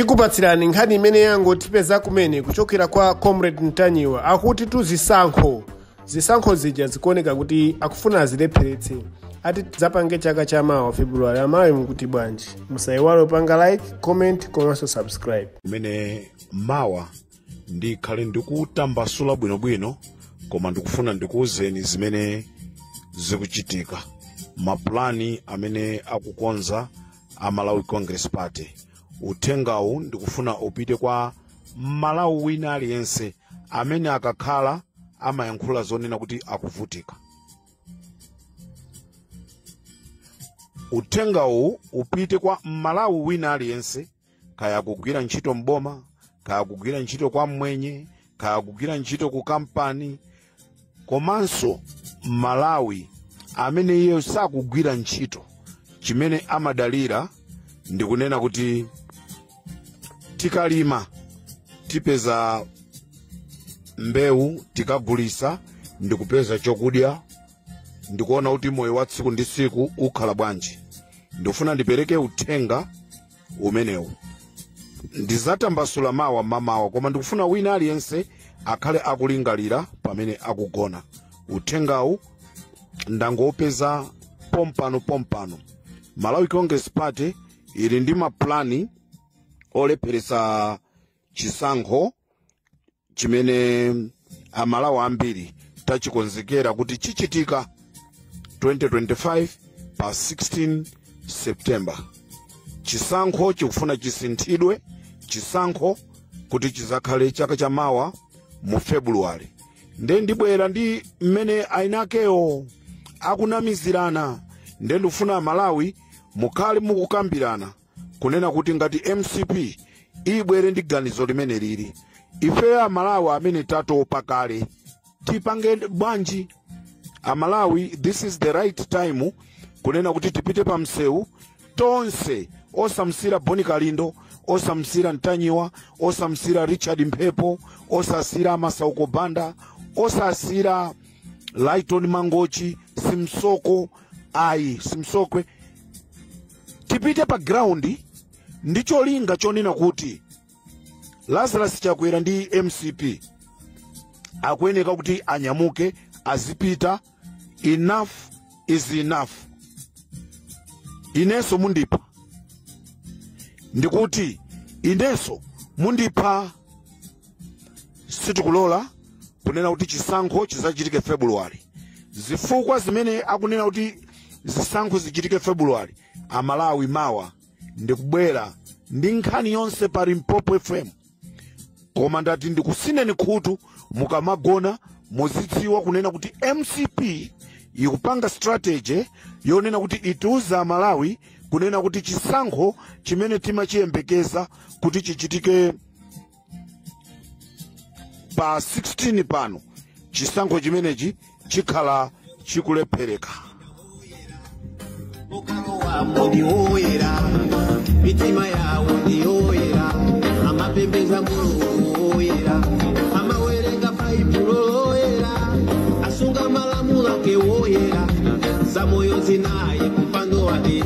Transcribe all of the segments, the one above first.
Tikupatsirani nkhani imene yangotipeza kumene kuchokera kwa Comrade Ntanyiwa. Akuti tu zisankho zija zikuoneka kuti akufuna azilepheretse, ati tidzapange chaka cha mawa February. Amayi, mukuti bwanji? Musayiwale upanga like, comment komanso subscribe. Kumene mawa ndikhale ndikutambasula bwinobwino, koma ndikufuna ndikuwuzeni zimene zikuchitika, mapulani amene akukonza a Malawi Congress Party. Uthengawu ndikufuna upite kwa Malawi wina aliyense amene akakhala amayankhula zonena kuti akuvutika. Uthengawu upite kwa Malawi wina aliyense, kaya kugwira ntchito mboma, kaya kugwira ntchito kwa mwenye, kaya kugwira ntchito ku kampani, komanso Malawi amene iye sakugwira ntchito, chimene amadalira ndikunena kuti tikalima tipeza mbewu, tikagulisa ndikupeza chokudya, ndikuona kuti moyo wa tsiku ndi tsiku ukhala bwanji. Ndikufuna ndipereke uthenga umenewu, ndizatambasula mawa mamawa, koma ndikufuna wina aliyense akhale akulingalira pamene akugona. Uthengawu ndangopeza pompano pompano. Malawi Congress Party ili ndi maplani olepheresa chisankho chimene Amalawi ambiri tachikonzekera kuti chichitika 2025 pa 16 September. Chisankho chikufuna chisinthidwe, chisankho kuti chizakhale chaka cha mawa mu February. Nde ndibwera ndi mmene ainakewo akunamizirana. Nde ndikufuna Amalawi mukhale mukukambirana kunena kuti ngati MCP ibwere ndi ganizo limene lili, ife Amalawi amene tatopa kale tipange bwanji? Amalawi, this is the right time kunena kuti tipite pa msewu tonse, osamsira Boni Kalindo, osamsira Ntanyiwa, osamsira Richard Mphepo, osasira Masauko Banda, osasira Lighton Mangochi, Simsoko ayi, Simsokwe. Tipite pa ground ndi cholinga chonena kuti Lazarus Chakwera ndi MCP akuyeneka kuti anyamuke azipita. Enough is enough. Inenso mundipha, ndikuti inenso mundipha. Sitikulola kunena kuti chisankho chizachitike February. Zifukwa zimene akunena kuti zisankho zichitike February, Amalawi, mawa ndikubwera ndi nkhani yonse pa Limpopo FM, koma ndati ndikusineni khutu, mukamagona muzidziwa kunena kuti MCP ikupanga strategy yonena kuti itiuza Amalawi kunena kuti chisankho chimene timachiyembekeza kuti chichitike pa 16 pano, chisankho chimenechi chikhala chikulephereka. Ndiwoyera, mitima yawo ndiyoyera, amapembeza Mulungu woyera, amawerenga Baibulo loyera, asunga malamulo ake woyera, zamoyo zinayi kumpando wake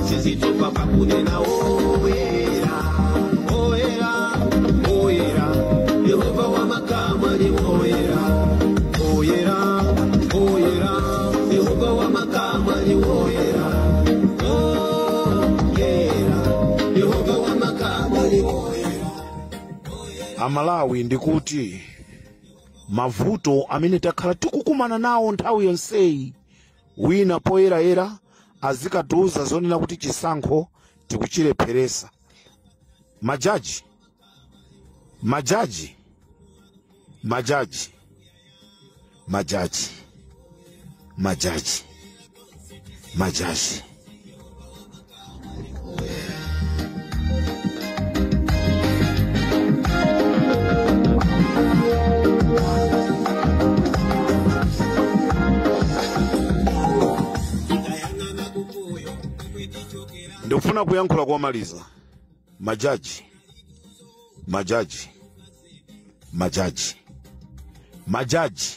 sizitopa pakunena woyera, woyera, woyera, Yehova wamakamu ali woyera, woyera, woyera, Yehova wamakamu ali woyera, woyera, Yehova wamakamu ali woyera. Amalawi, ndikuti mavuto amene takhala tikukumana nawo nthawi yonseyi, wina poyerayera azikatiuza zonena kuti chisankho tikuchilepheresa. Majaji, majaji, majaji, majaji, majaji, majaji. Ndikufuna kuyankhula komaliza. Majaji, majaji, majaji, majaji,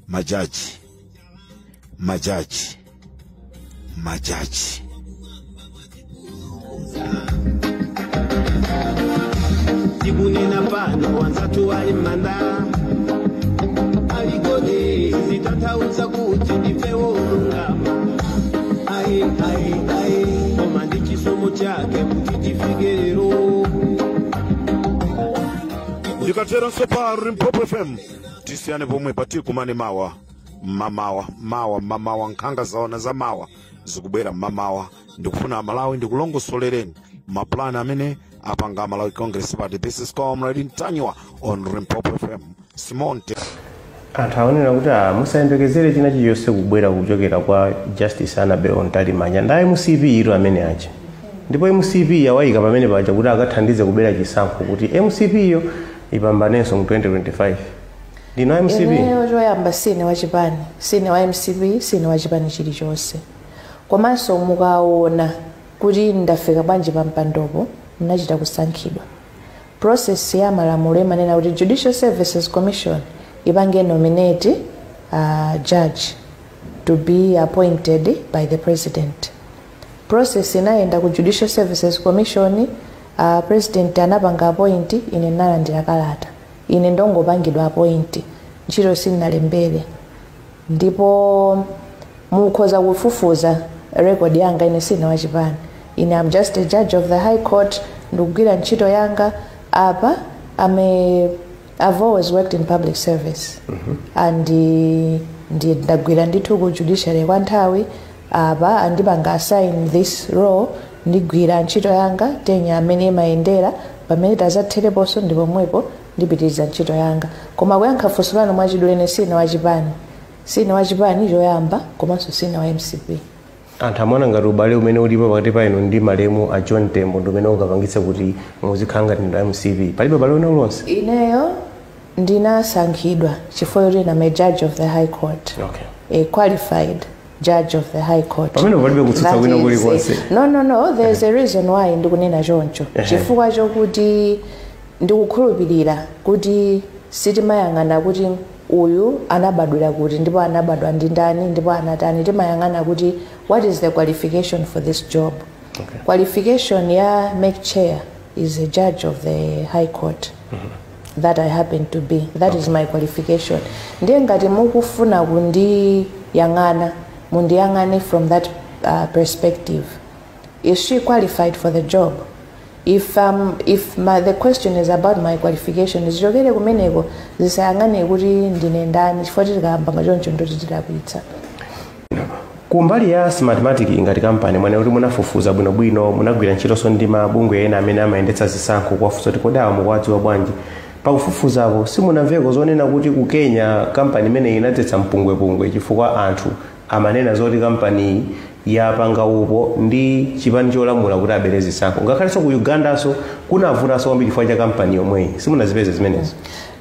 majaji, majaji, majaji. Tikunena pano anzathu ali manda alikode, zitanthauza kuti ndife wolungama? Ayi, ayi, ayi, koma ndi chisomo chake kuti tifike lero. Ndikateronso pa Limpopo FM, tisiyane pomwe patikumane mawa mamawa, mawa mamawa. Nkhanga zaona za mawa zikubwera mmamawa. Ndikufuna Amalawi ndikulongosolereni mapulani amene apanga Malawi Congress Party. This is Comrade Ntanyiwa on Limpopo FM. Simonte. Anthu aonera kuti musayembekezere china chilichonse kubwera kuchokera kwa Justice Annabel Mtalimanja. Ndi MCP iro amene aja, ndipo MCP yawayika pamene paja kuti akathandize kubera chisankho kuti MCP iyo ipambanenso mu 2025. Ndino MCP? Ineyo choyamba, sine wachipani, sine wa MCP, sine wachipani chilichonse. Komanso mukaona kuti ndafika bwanji pa mpandopo, mnachita kusankhidwa. Process ya malamulo imanena kuti Judicial Services Commission ipange nominate judge to be appointed by the president. Process inayenda ku Judicial Services Commission, president anapanga appoint, ine nalandira kalata. Ine ndongopangidwa appoint, ntchito sindinalembere, ndipo mukhoza kufufuza record yanga. Ine sine wachipani, ine am just a judge of the High Court, ndikugwira ntchito yanga apa. I've always worked in public service and ndi ndagwira ndithu ku judiciary kwa nthawi. Apa andipanga assign this role, ndigwira ntchito yanga tenya amene imayendera. Pamene tazathereponso ndi pomwepo ndipitiriza ntchito yanga. Koma kuyankha funso lanu mwachidule, ine sine wachipani, sine wachipani choyamba, komanso sine wa MCP. Anthu amaona ngati ubale umene ulipo pakati pa inu ndi malemu a John Tembo ndi umene ungapangitse kuti muzikhala ngati ndinu MCP. Palibe ubale wina uliwonse? Ineyo ndinasankhidwa chifukwa choti I'm a judge of the High Court, a qualified judge of the High Court. Pamene palibe kutsutsa That kwina is, kulikonse. No, there's a reason why ndikunena choncho, chifukwa chokuti ndikukhulupirira kuti sitimayang'ana kuti uyu anabadwira kuti ndipo anabadwa ndi ndani ndipo anatani. Timayang'ana kuti what is the qualification for this job. Qualification ya MEC chair is a judge of the High Court that I happen to be. That is my qualification. Ndiye ngati mukufuna kundiyang'ana, mundiyang'ane from that perspective. Is she qualified for the job? If the question is about my qualification, zichokere kumeneko, zisayang'ane kuti ndine ndani, chifukwa tikayamba choncho ndoti tilakwitsa. Kumbali ya Smartmatic ngati kampani, mwene kuti munafufuza bwinobwino, munagwira ntchitonso ndi mabungwe ena amene amayendetsa zisankho kuwafunsa kuti kodi awa mukuwadziwa bwanji? Pakufufuzapo simunamveko zonena kuti ku Kenya kampani imeneyi inadzetsa mpungwepungwe chifukwa anthu amanena zoti kampani yapanga upo ndi chipani cholamula kuti abere zisankho? Ngakhalenso ku Ugandanso kunavutanso kwambiri chifukwa cha kampani yomweyi. Simunazipeze zimenezo?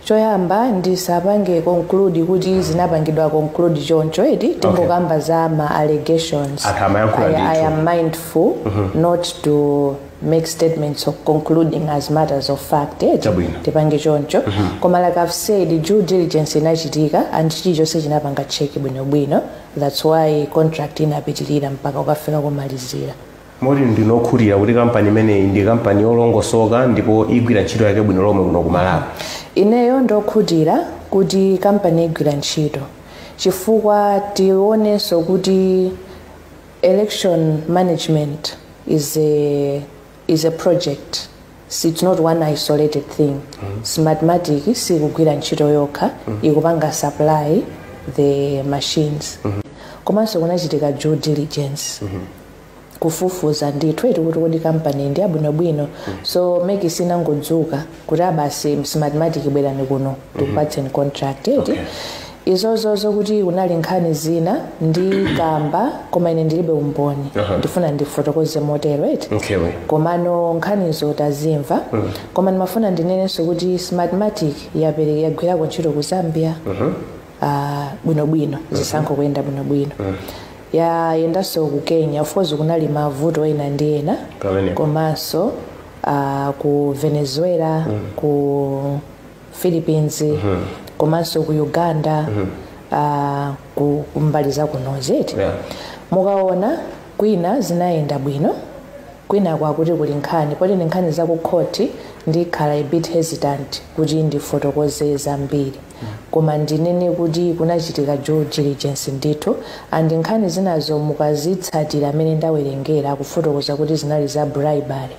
Choyamba, ndisapange conclude kuti zinapangidwa conclude choncho, eti? Tingokamba za ma allegations. Anthu amayankhula I ndithu. am mindful not to make statements of concluding as matters of fact, eti? Chabwino. Tipange choncho. Koma like I've said, due diligence inachitika and chilichonse chinapanga check bwinobwino. That's why contract inapitirira mpaka ukafika kumalizira. Moti ndinokhutira kuti kampani imeneyi ndi kampani yolongosoka ndipo igwira ntchito yake bwino lomwe kuno ku Malawi? Ineyo ndokhutira kuti kampani igwira ntchito, chifukwa tionenso kuti election management is a project. It's not one isolated thing. Smartmatic sikugwira ntchito yokha, ikupanga supply the machines. Komanso kunachitika due diligence, kufufuza ndithu, eti, kuti kodi kampani ndi abwinobwino. So MEC sinangodzuka kuti abasi, Smartmatic, bwerani kuno tikupatseni contract, eti? Izozozo kuti kunali nkhani zina ndi kamba, koma ine ndilibe umboni. Ndifuna ndifotokoze motero, eti? Okay. Komano nkhanizo tazimva. Koma ndimafuna ndinenenso kuti Smartmatic yapereka, yagwirako ntchito ku Zambia bwinobwino, zisankho kuyenda bwinobwino. Yayendanso ku Kenya, of course kunali mavuto ena ndi ena. Pamenepo. Komanso ku Venezuela, ku Philippines, komanso ku Uganda, ku mbali za kunozi, eti? Mukaona kwina zinayenda bwino. Kwinako akuti kuli nkhani, poti ndi nkhani za ku khoti, ndikhala a bit hesitant kuti ndifotokoze zambiri, koma ndinene kuti kunachitika due diligence ndithu. And nkhani zinazo mukazitsatira amene ndawerengera, akufotokoza kuti zinali za bribery.